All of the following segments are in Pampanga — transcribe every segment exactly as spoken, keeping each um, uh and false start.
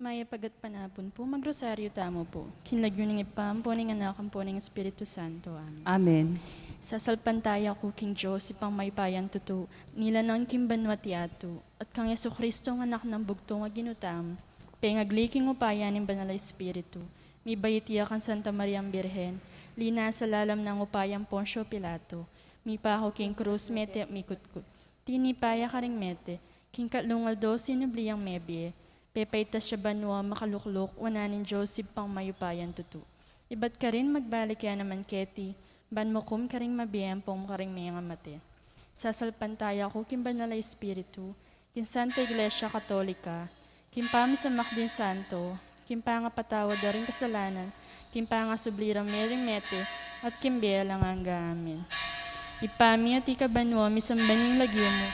Mayap a gatpanapun pu, magrosaryu tamu pu. King lagyu ning Ibpa, ampo ning Anak, ampo ning Espiritu Santo. Amen. Amen. Sasalpantaya ku king Dios, Ibpang mayupayang tutu, nilalang king banua't yatu, at kang Jesucristo, Anak nang bugtung a Ginu tamu, pengagli king upaya ning Banal a Espiritu, mibait ya kang Santa Mariang Birhen, linasa lalam nang upayang Poncio Pilato, mipaku king krus, mete at mikutkut. Tinipa ya karing mete, king katlung aldo sinubli yang mebie, pepaitas ya banua, makalukluk wanan ning Dios Ibpang mayupayang tutu. Ibat karin magbalik ya naman keti, ban mukum karing mabie ampong karing mengamate. Sasalpantaya ku king Banal a Espiritu, king Santa Iglesia Katolika, king pamisamak ding santo, king pangapatawad da ring kasalanan, king pangasubli rang mie ring mete, at king bie alang angga. Amen. Ibpa mi, atiu ka banua, misamban ya ing lagyu mu,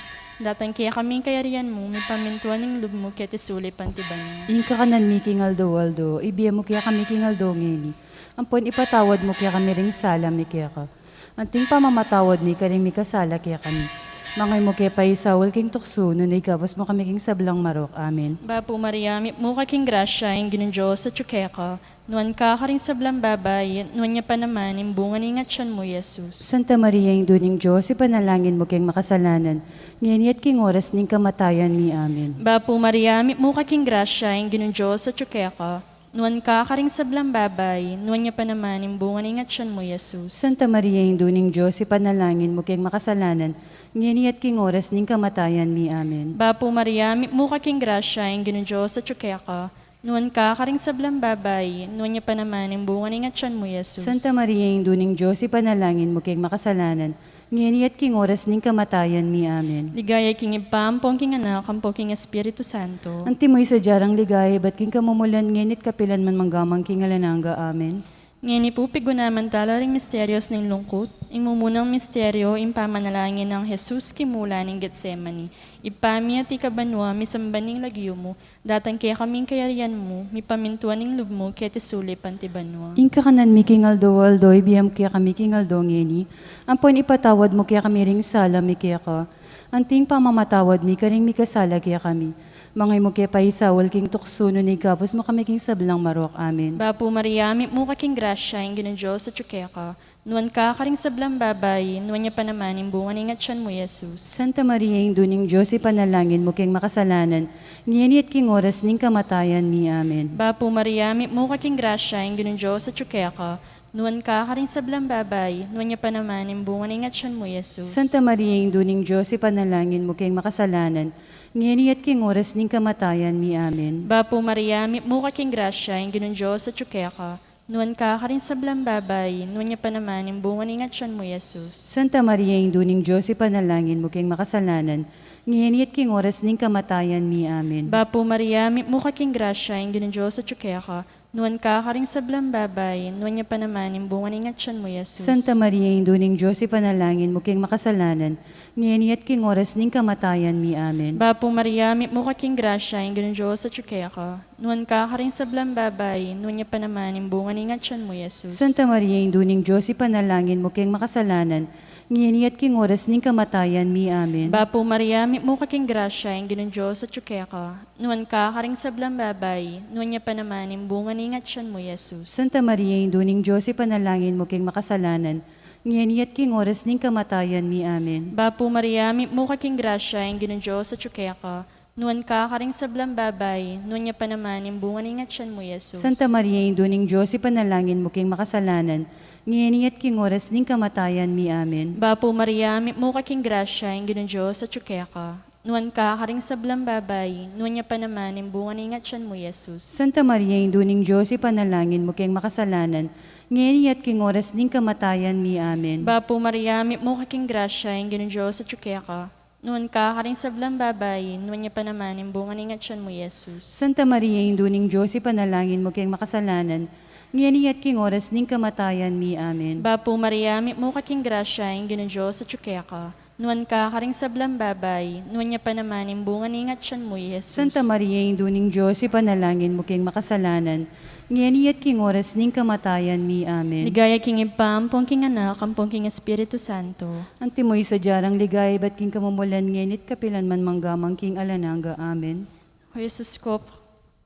datang kekami ing kayarian mu, mipamintuan ing lub mu keti sulip anti banua. Ing kakanan mi king aldo-aldo, ibie mu kekami king aldo ngeni, ampon ipatawad mu kekami ring sala mi keka, anting pamamatawad mi karing mikasala kekami. Manga e mu ke paisaul king tuksu, nune ikabus mu kami king sablang marok. Amen. Bapu Maria, mitmu ka king grasya, ing Ginung Dios atyu keka, nuan ka karing sablang babai, at nuan ya pa naman ing bunga ning atyan mu, Jesus. Santa Maria, Indu ning Dios, ipanalangin mu keng makasalanan, ngeni at king oras ning kamatayan mi. Amen. Bapu Maria, mitmu ka king grasya, ing Ginung Dios atyu keka, nuan ka karing sablang babai, nuan ya pa naman ing bunga ning atyan mu, Jesus. Santa Maria, Indu ning Dios, ipanalangin mu keng makasalanan, ngeni at king oras ning kamatayan mi. Amen. Bapu Maria, mitmu ka king grasya, ing Ginung Dios atyu keka, nuan ka karing sablang babai, nuan ya pa naman ing bunga ning atyan mu, Jesus. Santa Maria, Indu ning Dios, ipanalangin mu keng makasalanan, ngeni at king oras ning kamatayan mi. Amen. Ligaya king Ibpa, ampong king Anak, ampong king Espiritu Santo. Antimo ing sadya rang ligaya, ibat king kamumulan, ngeni at kapilan man, manggaman king alang angga. Amen. Ngeni pu, pigunaman tala ring misterios ning lungkut. Ing mumunang misterio, ing pamanalangin nang Jesus king mula ning Getsemani. Ibpa mi, atiu ka banua, misamban ing lagyu mu, datang kekami ing kayarian mu, mipamintuan ing lub mu keti sulip anti banua. Ing kakanan mi king aldo-aldo, ibie mu kekami king aldo ngeni, ampon ipatawad mu kekami ring sala mi keka, anting pamamatawad mi karing mikasala kekami. Manga e mu ke paisaul king tuksu, nune ikabus mu kami king sablang marok. Amen. Bapu Maria, mitmu ka king grasya, ing Ginung Dios atyu keka, nuan ka karing sablang babai, nuan ya pa naman ing bunga ning atyan mu, Jesus. Santa Maria, Indu ning Dios, ipanalangin mu keng makasalanan, ngeni at king oras ning kamatayan mi. Amen. Bapu Maria, mitmu ka king grasya, ing Ginung Dios atyu keka, nuan ka karing sablang babai, nuan ya pa naman ing bunga ning atyan mu, Jesus. Santa Maria, Indu ning Dios, ipanalangin mu keng makasalanan, ngeni at king oras ning kamatayan mi. Amen. Bapu Maria, mitmu ka king grasya, ing Ginung Dios atyu keka, nuan ka karing sablang babai, nuan ya pa naman ing bunga ning atyan mu, Jesus. Santa Maria, Indu ning Dios, ipanalangin mu keng makasalanan, ngeni at king oras ning kamatayan mi. Amen. Bapu Maria, mitmu ka king grasya, ing Ginung Dios atyu keka, nuan ka karing sablang babai, nuan ya pa naman ing bunga ning atyan mu, Jesus. Santa Maria, Indu ning Dios, ipanalangin mu keng makasalanan, ngeni at king oras ning kamatayan mi. Amen. Bapu Maria, mitmu ka king grasya, ing Ginung Dios atyu keka, nuan ka karing sablang babai, nuan ya pa naman ing bunga ning atyan mu, Jesus. Santa Maria, Indu ning Dios, ipanalangin mu keng makasalanan, ngeni at king oras ning kamatayan mi. Amen. Bapu Maria, mitmu ka king grasya, ing Ginung Dios atyu keka, nuan ka karing sablang babai, nuan ya pa naman ing bunga ning atyan mu, Jesus. Santa Maria, Indu ning Dios, ipanalangin mu keng makasalanan, ngeni at king oras ning kamatayan mi. Amen. Bapu Maria, mitmu ka king grasya, ing Ginung Dios atyu keka, nuan ka karing sablang babai, nuan ya pa naman ing bunga ning atyan mu, Jesus. Santa Maria, Indu ning Dios, ipanalangin mu keng makasalanan, ngeni at king oras ning kamatayan mi. Amen. Bapu Maria, mitmu ka king grasya, ing Ginung Dios atyu keka, nuan ka karing sablang babai, nuan ya pa naman ing bunga ning atyan mu, Jesus. Santa Maria, Indu ning Dios, ipanalangin mu keng makasalanan, ngeni at king oras ning kamatayan mi. Amen. Bapu Maria, mitmu ka king grasya, ing Ginung Dios atyu keka, nuan ka karing sablang babai, nuan ya pa naman ing bunga ning atyan mu, Jesus. Santa Maria, Indu ning Dios, ipanalangin mu keng makasalanan, ngeni at king oras ning kamatayan mi. Amen. Bapu Maria, mitmu ka king grasya, ing Ginung Dios atyu keka, nuan ka karing sablang babai, nuan ya pa naman ing bunga ning atyan mu, Jesus. Santa Maria, Indu ning Dios, ipanalangin mu keng makasalanan, ngeni at king oras ning kamatayan mi. Amen. Ligaya king Ibpa, ampong king Anak, ampong king Espiritu Santo. Antimo ing sadya rang ligaya, ibat king kamumulan, ngeni at kapilan man, manggaman king alang angga. Amen. O Jesus ko,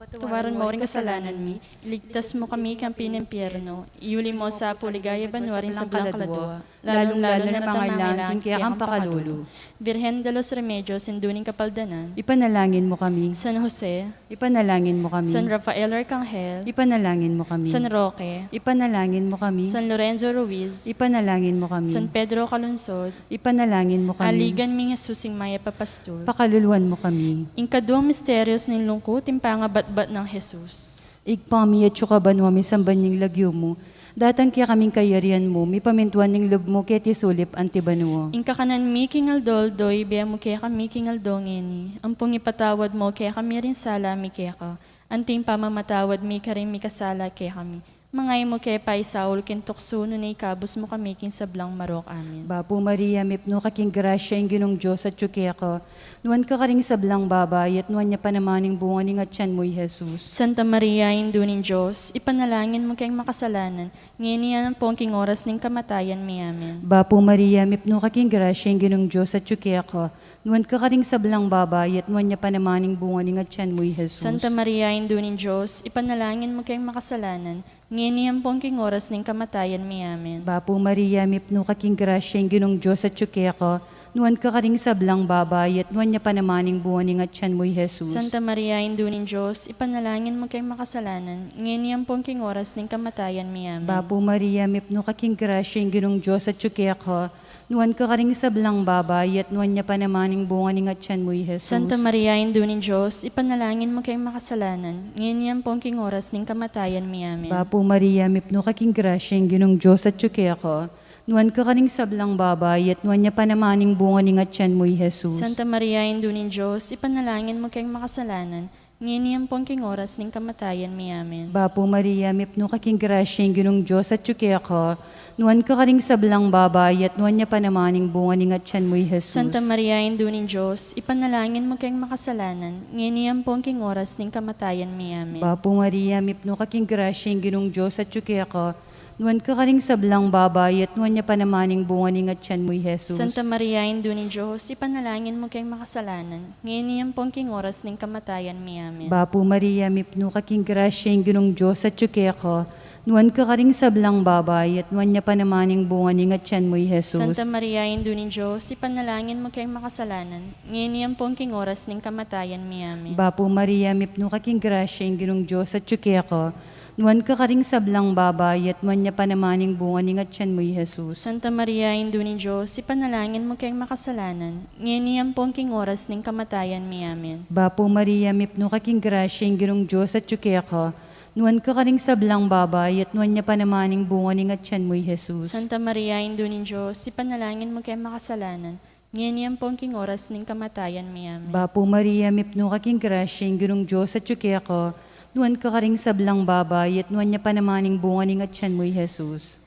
Patawaran mo ring kasalanan mi, iligtas mu kami king api ning impyerno, iuli mo sa pu king ligaya banua ring sablang kaladua, lalung-lalu na retang mangailangan king kekang pakalulu. Virgen de los Remedios, Indu ning Kapaldanan, ipanalangin mu kami. San Jose, ipanalangin mu kami. San Rafael Arcangel, ipanalangin mu kami. San Roque, ipanalangin mu kami. San Lorenzo Ruiz, ipanalangin mu kami. San Pedro Calungsod, ipanalangin mu kami. Aligan mi ning Jesus ing mayap a pastul, pakaluluan mu kami. Ing kaduang misterios ning lungkut, ing pangabatbat nang Jesus. Ibpa mi, atsu ka banua, misamban ya ing lagyu mu, datang kekami ing kayarian mu, mipamintuan ing lub mu keti sulip anti banua. Ing kakanan mi king aldo-aldo, ibie mu kekami king aldo ngeni. Ampon ipatawad mu kekami ring sala mi keka, anti ing pamamatawad mi karing mikasala kekami. Manga e mu ke paisaul king tuksu, nune ikabus mu kami king sablang marok. Amen. Bapu Maria, mipnu ka king grasya, ing Ginung Dios atyu keka. Nuan ka karing sablang babai, at nuan ya pa naman ing bunga ning atian mu, i Jesus. Santa Maria, Indu ning Dios, ipanalangin mu keng makasalanan, ngeni ampon king oras ning kamatayan mi. Amen. Bapu Maria, mipnu ka king grasya, ing Ginung Dios atyu keka. Nuan ka karing sablang babai, at nuan ya pa naman ing bunga ning atian mu, i Jesus. Santa Maria, Indu ning Dios, ipanalangin mu keng makasalanan, ngeni ampon king oras ning kamatayan mi. Amen. Bapu Maria, mipnu ka king grasya, ing Ginung Dios atyu keka. Nuan ka karing sablang babai, at nuan ya pa naman ing bunga ning atian mu, i Jesus. Santa Maria, Indu ning Dios, ipanalangin mu keng makasalanan, ngeni ampon king oras ning kamatayan mi. Amen. Bapu Maria, mipnu ka king grasya, ing Ginung Dios atyu keka. Nuan ka karing sablang babai, at nuan ya pa naman ing bunga ning atian mu, i Jesus. Santa Maria, Indu ning Dios, ipanalangin mu keng makasalanan, ngeni ampon king oras ning kamatayan mi. Amen. Bapu Maria, mipnu ka king grasya, ing Ginung Dios atyu keka. Nuan ka karing sablang babai, at nuan ya pa naman ing bunga ning atian mu, i Jesus. Santa Maria, Indu ning Dios, ipanalangin mu keng makasalanan, ngeni ampon king oras ning kamatayan mi. Amen. Bapu Maria, mipnu ka king grasya, ing Ginung Dios atyu keka. Nuan ka karing sablang babai, at nuan ya pa naman ing bunga ning atian mu, i Jesus. Santa Maria, Indu ning Dios, ipanalangin mu keng makasalanan, ngeni ampon king oras ning kamatayan mi. Amen. Bapu Maria, mipnu ka king grasya, ing Ginung Dios atyu keka. Nuan ka karing sablang babai, at nuan ya pa naman ing bunga ning atian mu, i Jesus. Santa Maria, Indu ning Dios, ipanalangin mu keng makasalanan, ngeni ampon king oras ning kamatayan mi. Amen. Bapu Maria, mipnu ka king grasya, ing Ginung Dios atyu keka. Nuan ka karing sablang babai, at nuan ya pa naman ing bunga ning atian mu, i Jesus. Santa Maria, Indu ning Dios, ipanalangin mu keng makasalanan, ngeni ampon king oras ning kamatayan mi. Amen. Bapu Maria, mipnu ka king grasya, ing Ginung Dios atyu keka. Nuan ka karing sablang babai, at nuan ya pa naman ing bunga ning atian mu, i Jesus. Santa Maria, Indu ning Dios, ipanalangin mu keng makasalanan, ngeni ampon king oras ning kamatayan mi. Amen. Bapu Maria, mipnu ka king grasya, ing Ginung Dios atyu keka. Nuan ka karing sablang babai, at nuan ya pa naman ing bunga ning atian mu, i Jesus. Santa Maria, Indu ning Dios, ipanalangin mu keng makasalanan, ngeni ampon king oras ning kamatayan mi. Amen. Bapu Maria, mipnu ka king grasya, ing Ginung Dios atyu keka. Nuan ka karing sablang babai, at nuan ya pa naman ing bunga ning atian mu, i Jesus.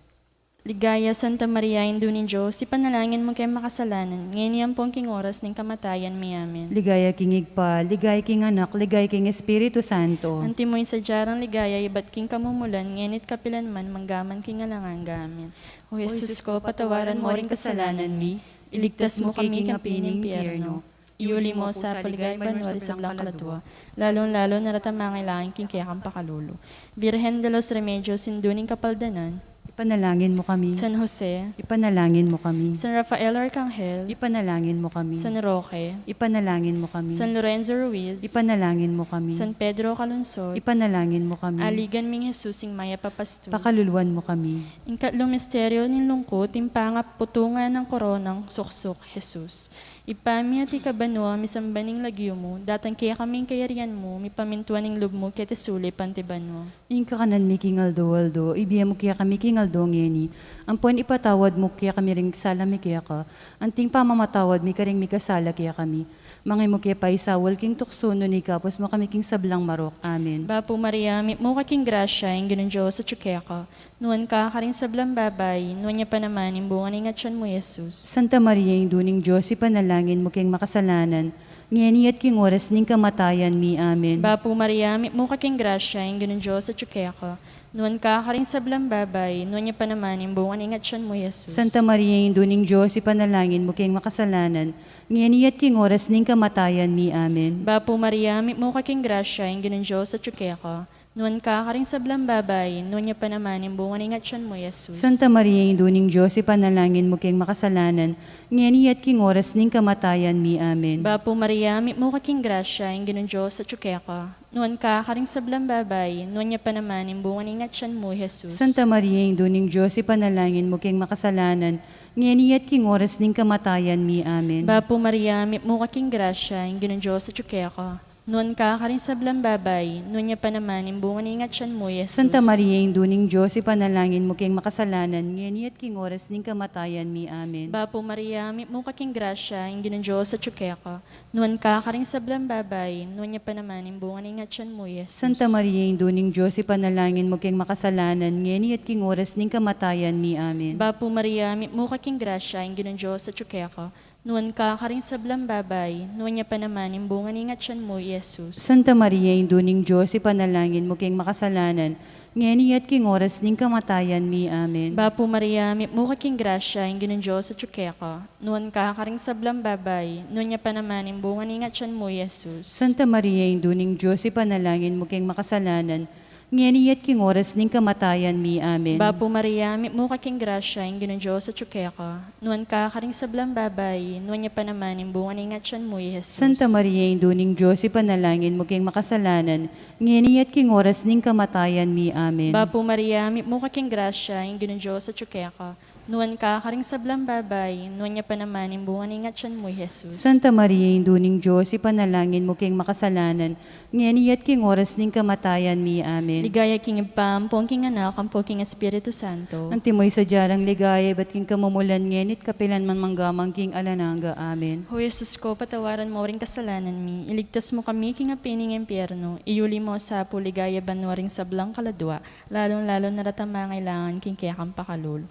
Ligaya, Santa Maria, Indu ning Dios, ipanalangin mu keng makasalanan, ngeni ampon king oras ning kamatayan mi. Amen. Ligaya king Ibpa, ligaya king Anak, ligaya king Espiritu Santo. Antimo ing sadya rang ligaya ibat king kamumulan, ngeni't kapilan man, manggaman king alang angga. Amen. O Jesus ko, patawaran mo ring kasalanan mi, iligtas mu kami king api ning impyerno, iuli mo sa pu king ligaya banua ring sablang kaladua, lalung-lalu na retang mangailangan king kekang pakalulu. Virgen de los Remedios, Indu ning Kapaldanan, ipanalangin mu kami. San Jose, ipanalangin mu kami. San Rafael Arcangel, ipanalangin mu kami. San Roque, ipanalangin mu kami. San Lorenzo Ruiz, ipanalangin mu kami. San Pedro Calungsod, ipanalangin mu kami. Aligan mi ning Jesus ing mayap a pastul, pakaluluan mu kami. Ing katlung misteryo ning lungkut, ing pangaputungan nang koronang suksuk Jesus. Ibpa mi, atiu ka banua, misamban ing lagyu mu, datang kekami ing kayarian mu, mipamintuan ing lub mu keti sulip anti banua. Ing kakanan mi king aldo-aldo, ibie mu kekami king aldo ngeni. Ampon ipatawad mu kekami ring sala mi keka, anti ing pamamatawad mi karing mikasala kekami. Manga e mu ke paisaul king tuksu, nune ikabus mu kami king sablang marok. Amen. Bapu Maria, mipnu ka king grasya, ing Ginung Dios atyu keka. Nuan ka karing sablang babai, nuan ya pa naman ing bunga ning atian mu, i Jesus. Santa Maria, Indu ning Dios, ipanalangin mu keng makasalanan, ngeni at king oras ning kamatayan mi. Amen. Bapu Maria, mitmu ka king grasya, ing Ginung Dios atyu keka. Nuan ka karing sablang babai, nuan ya pa naman ing bunga ning atyan mu, Jesus. Santa Maria, Indu ning Dios, ipanalangin mu keng makasalanan, ngeni at king oras ning kamatayan mi. Amen. Bapu Maria, mitmu ka king grasya, ing Ginung Dios atyu keka. Nuan ka karing sablang babai, nuan ya pa naman ing bunga ning atyan mu, Jesus. Santa Maria, Indu ning Dios, ipanalangin mu keng makasalanan, ngeni at king oras ning kamatayan mi. Amen. Bapu Maria, mitmu ka king grasya, ing Ginung Dios atyu keka. Nuan ka karing sablang babai, nuan ya pa naman ing bunga ning atyan mu, Jesus. Santa Maria, Indu ning Dios, ipanalangin mu keng makasalanan, ngeni at king oras ning kamatayan mi. Amen. Bapu Maria, mitmu ka king grasya, ing Ginung Dios atyu keka. Nuan ka karing sablang babai, nuan ya pa naman ing bunga ning atyan mu, Jesus. Santa Maria, Indu ning Dios, ipanalangin mu keng makasalanan, ngeni at king oras ning kamatayan mi. Amen. Bapu Maria, mitmu ka king grasya, ing Ginung Dios atyu keka. Nuan ka karing sablang babai, nuan ya pa naman ing bunga ning atyan mu, Jesus. Santa Maria, Indu ning Dios, ipanalangin mu keng makasalanan, ngeni at king oras ning kamatayan mi. Amen. Bapu Maria, mitmu ka king grasya, ing Ginung Dios atyu keka. Nuan ka karing sablang babai, nuan ya pa naman ing bunga ning atyan mu, Jesus. Santa Maria, Indu ning Dios, ipanalangin mu keng makasalanan, ngeni at king oras ning kamatayan mi. Amen. Bapu Maria, mitmu ka king grasya, ing Ginung Dios atyu keka. Nuan ka karing sablang babai, nuan ya pa naman ing bunga ning atyan mu, Jesus. Santa Maria, Indu ning Dios, ipanalangin mu keng makasalanan, ngeni at king oras ning kamatayan mi. Amen. Bapu Maria, mitmu ka king grasya, ing Ginung Dios atyu keka. Nuan ka karing sablang babai, nuan ya pa naman ing bunga ning atyan mu, Jesus. Santa Maria, Indu ning Dios, ipanalangin mu keng makasalanan, ngeni at king oras ning kamatayan mi. Amen. Bapu Maria, mitmu ka king grasya, ing Ginung Dios atyu keka. Nuan ka karing sablang babai, nuan ya pa naman ing bunga ning atyan mu, Jesus. Santa Maria, Indu ning Dios, ipanalangin mu keng makasalanan, ngeni at king oras ning kamatayan mi. Amen. Ligaya king Ibpa, ampo king Anak, ampo king Espiritu Santo. Antimo ing sadya rang ligaya ibat king kamumulan, ngeni at kapilan man, mangga man king alang angga. Amen. O Jesus ko, patawaran mu ring kasalanan mi, iligtas mu kami king api ning impyerno, iyuli mu sa pu king ligaya banua ring sablang kaladua, lalung-lalu na retang mangailangan king kekang pakalulu.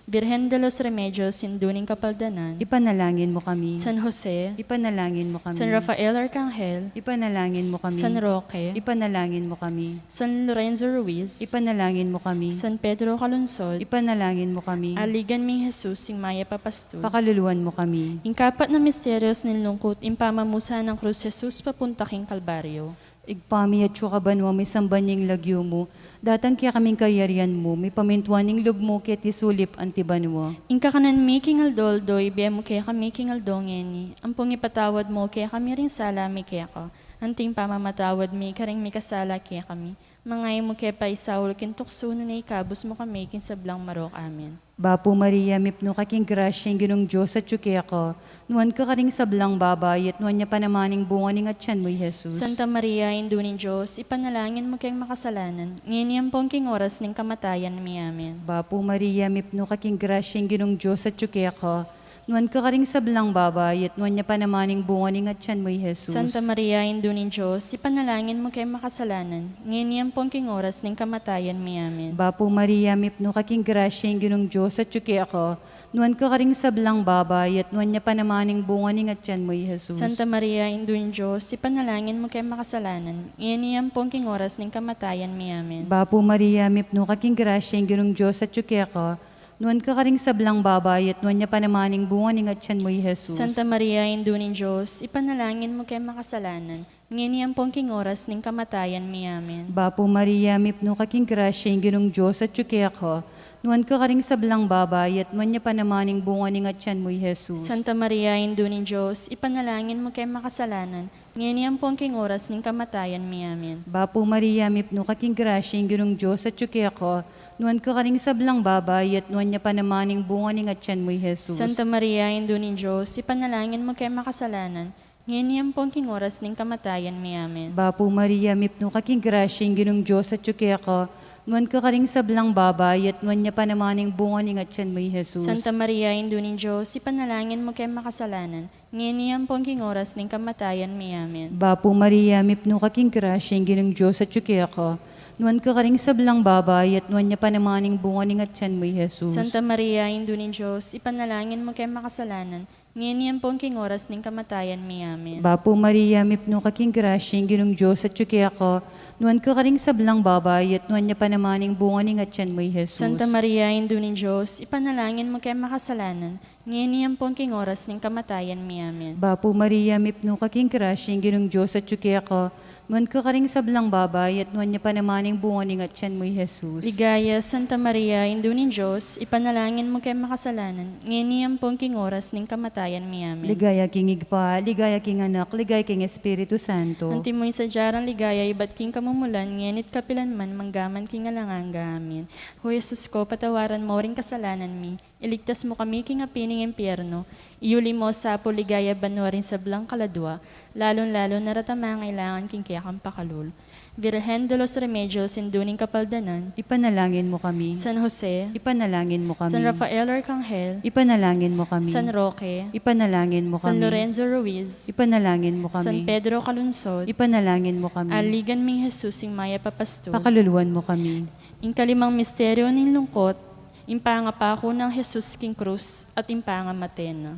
Birhen de los Remedios, Indu ning Kapaldanan. Ipanalangin mu kami. San Jose. Ipanalangin mu kami. San Rafael Arcangel. Ipanalangin mu kami. San Roque. Ipanalangin mu kami. San Lorenzo Ruiz. Ipanalangin mu kami. San Pedro Calungsod. Ipanalangin mu kami. Aligan ming Jesus, ing mayap a pastul. Pakaluluan mu kami. Ing kapat na misterios ning lungkut, ing pamamusan nang krus Jesus papunta king Kalbaryo. Ibpa mi, atsu ka banua, misamban ya ing lagyu mu, datang kekami ing kayarian mu, mipamintuan ing lub mu keti sulip anti banua. Ing kakanan mi king aldo-aldo, ibie mu kekami king aldo ngeni, ampong ipatawad mu kekami ring sala mi keka, anti ing pamamatawad mi karing mikasala kekami. Manga e mu ke paisaul king tuksu, nune ikabus mu kami king sablang marok. Amen. Bapu Maria, mipnu ka king grasya, ing Ginung Dios atyu keka. Nuan ka karing sablang babai, at nuan ya pa naman ing bunga ning atyan mu, i Jesus. Santa Maria, Indu ning Dios, ipanalangin mu keng makasalanan, ngeni ampon king oras ning kamatayan mi. Amen. Bapu Maria, mipnu ka king grasya, ing Ginung Dios atyu keka. Nuan ka karing sablang babai, at nuan ya pa naman ing bunga ning atyan mu, i Jesus. Santa Maria, Indu ning Dios, ipanalangin mu keng makasalanan, ngeni ampon king oras ning kamatayan mi. Amen. Bapu Maria, mipnu ka king grasya, ing Ginung Dios atyu keka. Nuan ka karing sablang babai, at nuan ya pa naman ing bunga ning atyan mu, i Jesus. Santa Maria, Indu ning Dios, ipanalangin mu keng makasalanan, ngeni ampon king oras ning kamatayan mi. Amen. Bapu Maria, mipnu ka king grasya, ing Ginung Dios atyu keka. Nuan ka karing sablang babai, at nuan ya pa naman ing bunga ning atyan mu, i Jesus. Santa Maria, Indu ning Dios, ipanalangin mu keng makasalanan, ngeni ampon king oras ning kamatayan mi. Amen. Bapu Maria, mipnu ka king grasya, ing Ginung Dios atyu keka. Nuan ka karing sablang babai, at nuan ya pa naman ing bunga ning atyan mu, i Jesus. Santa Maria, Indu ning Dios, ipanalangin mu keng makasalanan, ngeni ampon king oras ning kamatayan mi. Amen. Bapu Maria, mipnu ka king grasya, ing Ginung Dios atyu keka. Nuan ka karing sablang babai, at nuan ya pa naman ing bunga ning atyan mu, i Jesus. Santa Maria, Indu ning Dios, ipanalangin mu keng makasalanan, ngeni ampon king oras ning kamatayan mi. Amen. Bapu Maria, mipnu ka king grasya, ing Ginung Dios atyu keka. Nuan ka karing sablang babai, at nuan ya pa naman ing bunga ning atyan mu, i Jesus. Santa Maria, Indu ning Dios, ipanalangin mu keng makasalanan, ngeni ampon king oras ning kamatayan mi. Amen. Bapu Maria, mipnu ka king grasya, ing Ginung Dios atyu keka. Nuan ka karing sablang babai, at nuan ya pa naman ing bunga ning atyan mu, i Jesus. Santa Maria, Indu ning Dios, ipanalangin mu keng makasalanan, Ngeni ampon king oras ning kamatayan mi. Amen. Bapu Maria, mipnu ka king grasya, ing Ginung Dios atyu keka, nuan ka karing sablang babai, at nuan ya pa naman ing bunga ning atyan mu, i Jesus. Santa Maria, Indu ning Dios, ipanalangin mu keng makasalanan, ngeni ampon king oras ning kamatayan mi. Amen. Bapu Maria, mipnu ka king grasya, ing Ginung Dios atyu keka, nuan ka karing sablang babai, at nuan ya pa naman ing bunga ning atyan mu, i Jesus. Ligaya, Santa Maria, Indu ning Dios, ipanalangin mu keng makasalanan, ngeni ampon king oras ning kamatayan mi. Amen. Ligaya king Ibpa, ligaya king Anak, ligaya king Espiritu Santo. Antimo ing sadya rang ligaya ibat king kamumulan, ngeni't kapilan man, manggaman king alang angga. Amen. O Jesus ko, patawaran mo ring kasalanan mi, iligtas mu kami king api ning impyerno, iyuli mo sa pu ligaya banua ring sablang kaladua, lalung-lalu na reta mangailangan king kekang pakalulu. Virgen de los Remedios, Indu ning Kapaldanan, ipanalangin mu kami. San Jose, ipanalangin mu kami. San Rafael Arcangel, ipanalangin mu kami. San Roque, ipanalangin mu kami. San Lorenzo Ruiz, ipanalangin mu kami. San Pedro Calungsod, ipanalangin mu kami. Aligan ming Jesus, ing mayap a pastul, pakaluluan mu kami. Ing kalimang misteryo ning lungkot, ing pangapaku nang Jesus king krus at ing pangamate na.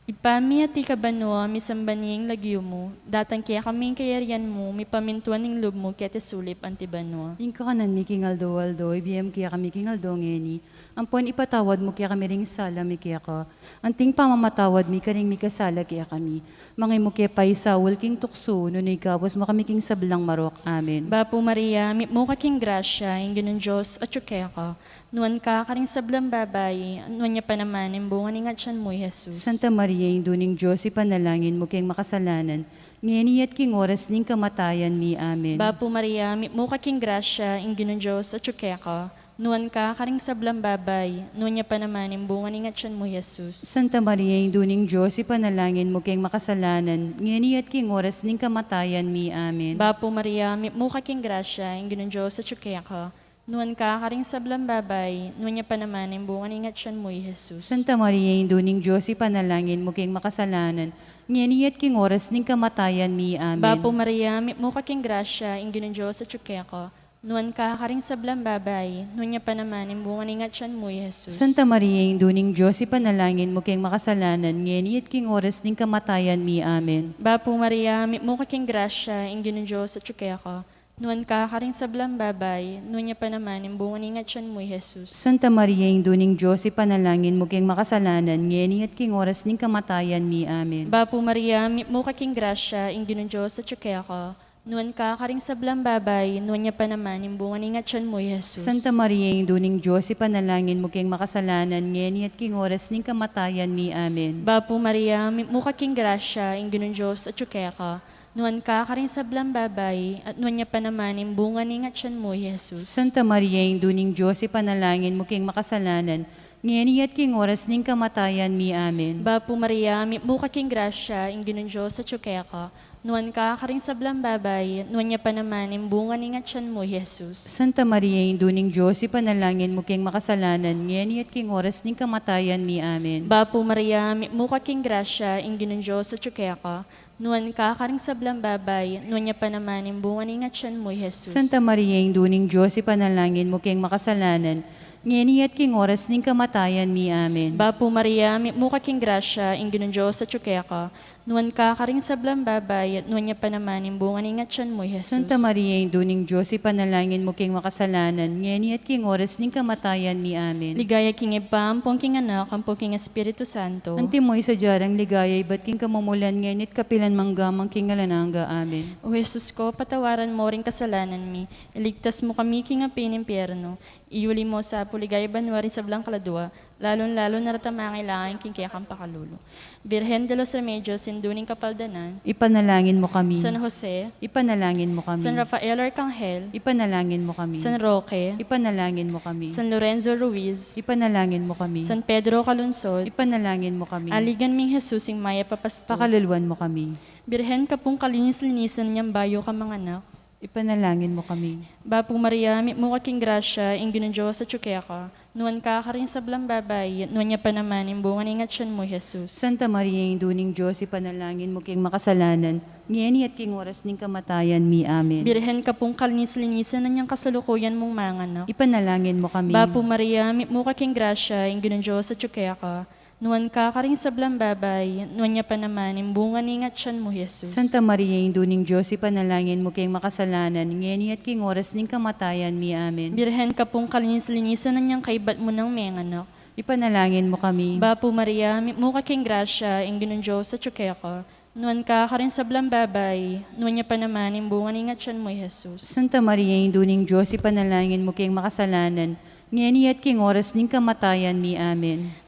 Ibpa mi, atiu ka banua, misamban ya ing lagyu mu, datang kekami ing kayarian mu, mipamintuan ing lub mu keti sulip anti banua. Ing kakanan mi king aldo-aldo ibie mu kekami king aldo ngeni, ampon ipatawad mu kekami ring sala mi keka, anting pamamatawad mi karing mikasala kekami. Manga e mu ke paisaul king tuksu, nune ikabus mu kami king sablang marok. Amen. Bapu Maria, mipmu ka king grasya, ing Ginung Dios atyu keka, nuan ka karing sablang babai, at nuan ya pa naman ing bunga ning atyan mu, i Jesus. Santa Maria, Indu ning Dios, ipanalangin mu keng makasalanan, ngeni at king oras ning kamatayan mi. Amen. Bapu Maria, mipmu ka king grasya, ing Ginung Dios atyu keka, nuan ka karing sablang babai, nuan ya pa naman ing bunga ning atyan mu, i Jesus. Santa Maria, Indu ning Dios, ipanalangin mu keng makasalanan, ngeni at king oras ning kamatayan mi. Amen. Bapu Maria, mipmu ka king grasya, ing Ginung Dios atyu keka, nuan ka karing sablang babai, nuan ya pa naman ing bunga ning atyan mu, i Jesus. Santa Maria, Indu ning Dios, ipanalangin mu keng makasalanan, ngeni at king oras ning kamatayan mi. Amen. Bapu Maria, mipmu ka king grasya, ing Ginung Dios atyu keka, nuan ka karing sablang babai, nuan ya pa naman ing bunga ning atyan mu, i Jesus. Santa Maria, Indu ning Dios, ipanalangin mu keng makasalanan, ngeni at king oras ning kamatayan mi. Amen. Bapu Maria, mipmu ka king grasya, ing Ginung Dios atyu keka, nuan ka karing sablang babai, nuan ya pa naman ing bunga ning atyan mu, i Jesus. Santa Maria, Indu ning Dios, ipanalangin mu keng makasalanan, ngeni at king oras ning kamatayan mi. Amen. Bapu Maria, mipmu ka king grasya, ing Ginung Dios atyu keka, nuan ka karing sablang babai, nuan ya pa naman ing bunga ning atyan mu, i Jesus. Santa Maria, Indu ning Dios, ipanalangin mu keng makasalanan, ngeni at king oras ning kamatayan mi. Amen. Bapu Maria, mipmu ka king grasya, ing Ginung Dios atyu keka, nuan ka karing sablang babai, at nuan ya pa naman ing bunga ning atyan mu, i Jesus. Santa Maria, Indu ning Dios, ipanalangin mu keng makasalanan, ngeni at king oras ning kamatayan mi. Amen. Bapu Maria, mipmu ka king grasya, ing Ginung Dios atyu keka, nuan ka karing sablang babai, nuan ya pa naman ing bunga ning atyan mu, i Jesus. Santa Maria, Indu ning Dios, ipanalangin mu keng makasalanan, ngeni at king oras ning kamatayan mi. Amen. Bapu Maria, mipmu ka king grasya, ing Ginung Dios atyu keka, nuan ka karing sablang babai, nuan ya pa naman ing bunga ning atyan mu, i Jesus. Santa Maria, Indu ning Dios, ipanalangin mu keng makasalanan, ngeni at king oras ning kamatayan mi. Amen. Bapu Maria, mipmu ka king grasya, ing Ginung Dios atyu keka, nuan ka karing sablang babai, at nuan ya pa naman ing bunga ning atyan mu, i Jesus. Santa Maria, Indu ning Dios, ipanalangin mu keng makasalanan, ngeni at king oras ning kamatayan mi. Amen. Ligaya king Ibpa, ampon king Anak, ampon king Espiritu Santo. Antimo ing sadya rang ligaya ibat king kamumulan, ngeni at kapilan man, angga man king alang angga. Amen. O Jesus ko, patawaran mo ring kasalanan mi, iligtas mu kami king api ning impyerno, iyuli mo sa pu ligaya banua ring sablang kaladua, lalung-lalu na retang mangailangan king kekang pakalulu. Virgen de los Remedios, Indu ning Kapaldanan, ipanalangin mu kami. San Jose, ipanalangin mu kami. San Rafael Arcangel, ipanalangin mu kami. San Roque, ipanalangin mu kami. San Lorenzo Ruiz, ipanalangin mu kami. San Pedro Calungsod, ipanalangin mu kami. Aligan ming Jesus, ing mayap a pastul, pakaluluan mu kami. Birhen ka pung kalinis-linisan inyang bayu kang manganak, ipanalangin mu kami. Bapu Maria, mitmu ka king grasya, ing Ginung Dios atyu keka. Nuan ka karing sablang babai, at nuan ya pa naman ing bunga ning atyan mu, i Jesus. Santa Maria, Indu ning Dios, ipanalangin mu keng makasalanan, ngeni at king oras ning kamatayan mi. Amen. Birhen ka pung kalinis-linisan inyang kasalukuyan mung manganak, ipanalangin mu kami. Bapu Maria, mitmu ka king grasya, ing Ginung Dios atyu keka. Nuan ka karing sablang babai, nuan ya pa naman ing bunga ning atyan mu, Jesus. Santa Maria, Indu ning Dios, ipanalangin mu keng makasalanan, ngeni at king oras ning kamatayan mi. Amen. Birhen ka pung kalinis-linisan, anyang kaybat mu nang menganak. Ipanalangin mu kami. Bapu Maria, mitmu ka king grasya, ing Ginung Dios atyu keka. Nuan ka karing sablang babai, nuan ya pa naman ing bunga ning atyan mu, Jesus. Santa Maria, Indu ning Dios, ipanalangin mu keng makasalanan, ngeni at king oras ning kamatayan mi. Amen.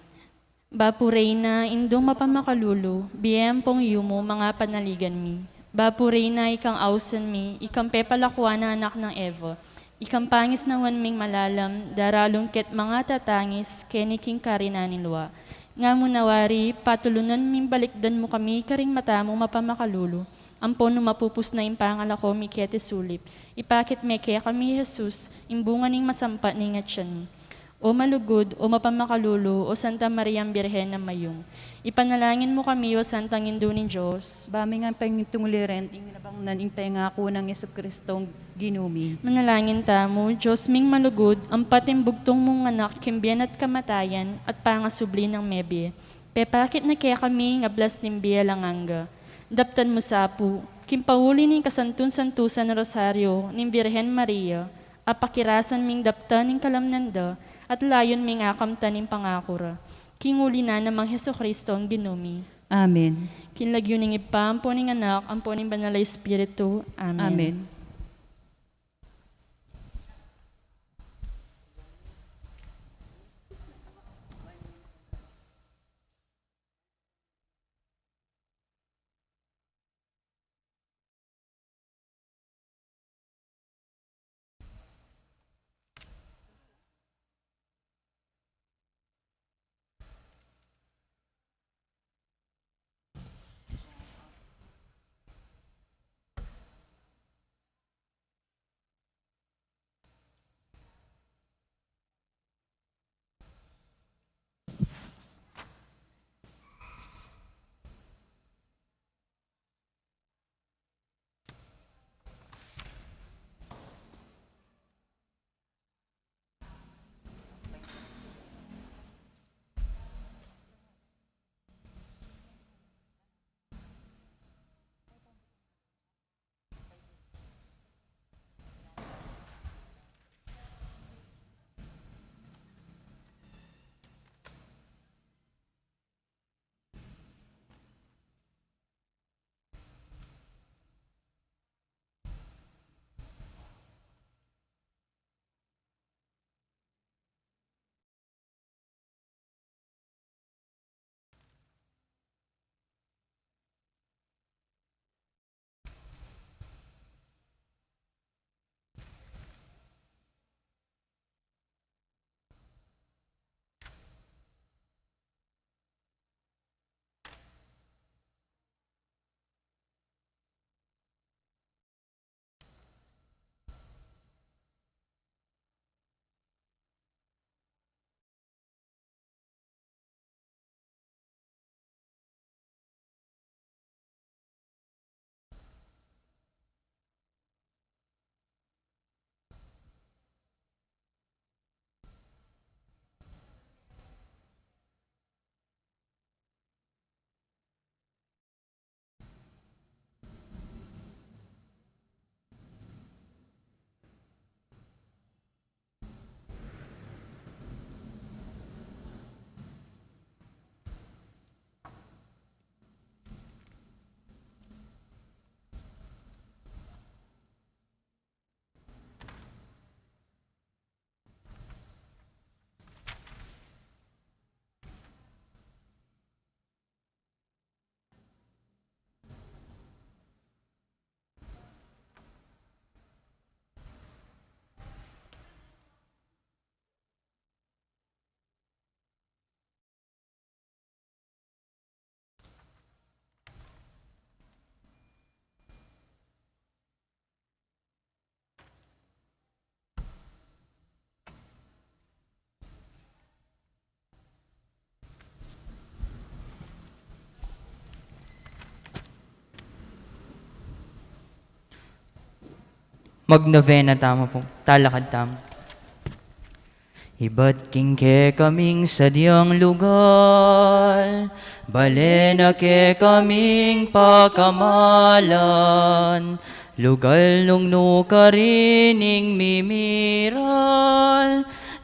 Bapu Reyna, Indung mapamakalulu, bie ampong yumu, manga panaligan mi. Bapu Reyna, ikang ausan mi, ikang pepalakuan a anak nang Eva, ikang pangisnawan ming malalam, daralung ket manga tatangis keni king karinan ning lua. Nga mu na wari, patulunan ming balikdan mu kami karing mata mung mapamakalulu, ampon nung mapupus na ing pangalako mi keti sulip, ipakit me kekami i Jesus, ing bunga ning masampat ning atyan mi. O malugud, o mapamakalulu, o Santa Mariang Birhen a mayum, ipanalangin mu kami, o Santang Indu ning Dios. Ba mi ngan pangintunguli reng ing nabang nang ing pengaku nang Jesucristong Ginu mi. Manalangin tamu. Dios ming malugud, ampat ing bugtung mung anak king bie na at kamatayan at pangasubli nang mebie, pepakit na kekami ing ablas ning bie alang angga. Daptan mu sa pu, king pauli ning kasantu-santusan a Rosario ning Birhen Maria, apakirasan ming daptan ing kalamnan da, at layun ming akamtan ing pangaku ra. King uli na namang Jesucristong Ginu mi. Amen. King lagyu ning Ibpa, ampo ning Anak, ampo ning Banal a Espiritu. Amen. Amen. Magnovena tamu pu. Talakad tamu. Ibat king kekaming sadyang lugal, bale na kekaming pakamalan, lugal nung nukarin ing mimiral,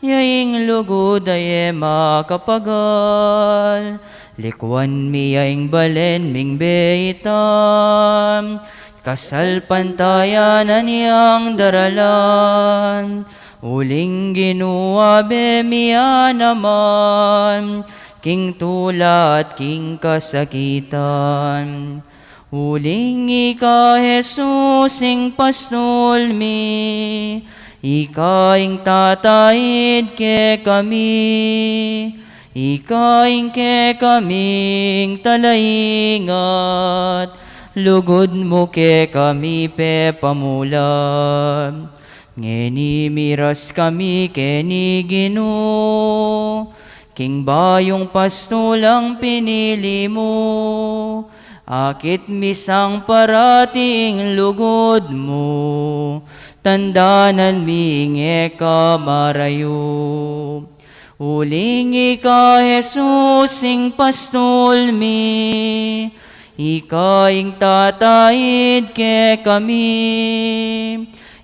ya ing lugud a e makapagal, likuan mi ya ing balen ming beitan, kasalpantayanan yang daralan, uling Ginu abe mi ya naman, king tula at king kasakitan. Uling ika Jesus ing pastul mi, ika ing tataid kekami, ika ing kekaming talaingat, lugud mu kekami pepamulan. Ngeni miras kami keni Ginu, king bayung pastulang pinili mu, akit mi sang parati ing lugud mu, tandanan mi ing e ka marayu. Uling ika Jesus ing pastul mi, ika ing tataid kekami,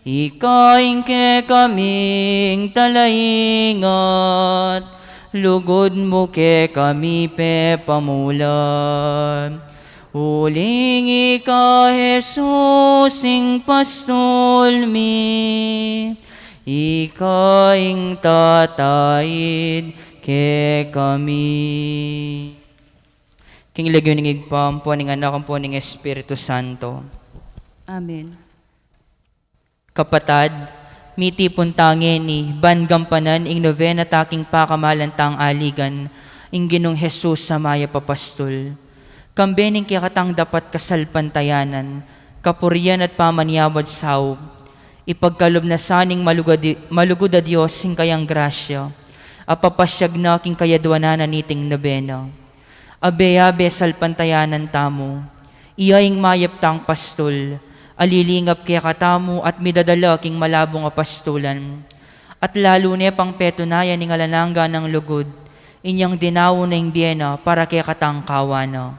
ika ing kekaming talaingat, lugud mu kekami pepamulan. Uling ika Jesus ing pastul mi, ika ing tataid kekami. King lagyu ning Ibpa, ampo ning Anak, ampo ning Espiritu Santo. Amen. Kapatad, mitipun ta ngeni ban gampanan ing nobena ta king pakamalan tang aligan, ing Ginung Jesus a mayap a pastul. Kambe ning kekatang dapat kasalpantayanan, kapurian at pamanyawad saup, ipagkalub na sa ning malugud, malugud a Dios ing kayang grasya, a papasyag na king kayadwanan na niting nobena. Abe-abe salpantayanan tamu, iya ing mayap tang pastul, a lilingap kekatamu at midadala king malabung a pastulan. At lalu ne pang petunayan ing alang angga nang lugud, inyang dinaun na ing bie na para kekatang kawan na.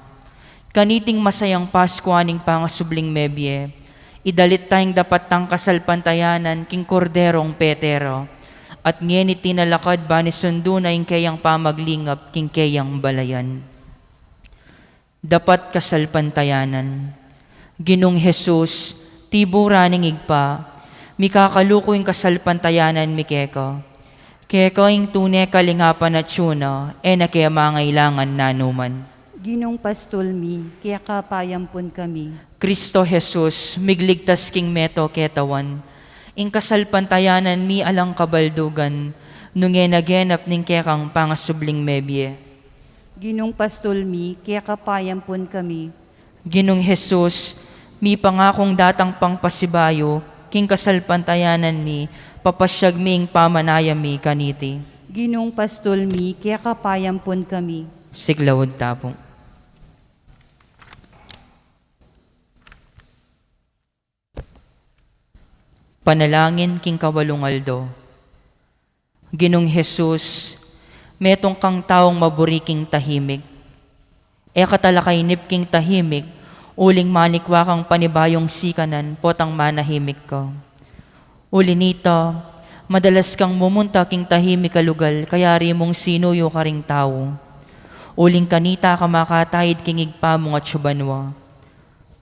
Kaniting masayang Paskua ning pangasubling mebie, idalit tayang dapat tang kasalpantayanan king Korderong Petero, at ngeni tinalakad ban isundu na ing keyang pamaglingap king keyang balayan. Dapat kasalpantayanan. Ginung Jesus, tibu ra ning Ibpa, mikakaluku ing kasalpantayanan mi keka. Keka ing tune kalingapan at yuna, e na ke mangailangan nanuman. Ginung pastul mi, keka payampun kami. Kristo Jesus, migligtas king meto ketawan, ing kasalpantayanan mi alang kabaldugan, nung e na genap ning kekang pangasubling mebie. Ginung pastul mi, keka payampun kami. Ginung Jesus, mipangakung datang pang pasibayu, king kasalpantayanan mi, papasyag mi ing pamanaya mi kaniti. Ginung pastul mi, keka payampun kami. Siklaud ta pu. Panalangin king kawalung aldo. Ginung Jesus, metung kang taung maburi king tahimik. E ka talakainip king tahimik, uling manikwa kang panibayung sikanan, potang manahimik ka. Uli nita, madalas kang mumunta king tahimik a lugal, kayari mung sinuyu karing tau. Uling kanita ka makataid king Ibpa mung atsu banua.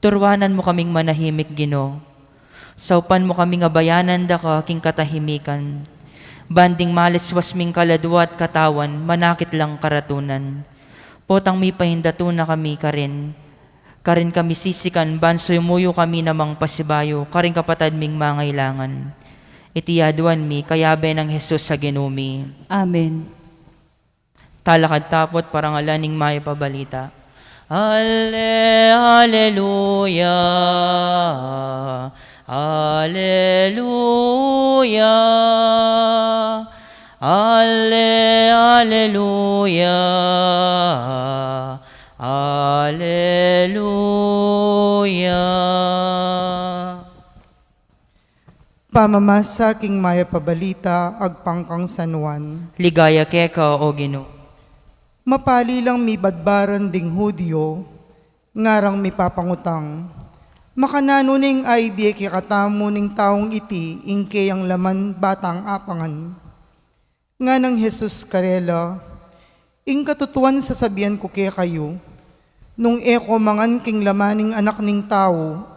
Turuanan mu kaming manahimik, Ginu. Saupan mu kaming abayanan da ka king katahimikan. Ban ding maliswas ming kaladua at katawan, manakit lang karatunan. Potang mipaindatu na kami karin. Karin kami sisikan, ban sumuyu kami namang pasibayu, karing kapatad ming mangailangan. Iti aduan mi, kayabe nang Jesus a Ginu mi. Amen. Talakad ta pu at parangalan ing mayap a balita. Ale, aleluya, aleluya, ale, aleluya, aleluya. Pamamasa king Mayap a Balita agpang kang San Juan. Ligaya keka, O Ginu. Mapali lang mibadbaran ding Judio, ngarang mipapangutang, makananu ning aibie kekatamu ning taung iti ing keyang laman batang apangan? Nganang Jesus karela, ing katutuan sasabian ku kekayu, nung e ko mangan king laman ning Anak ning Tau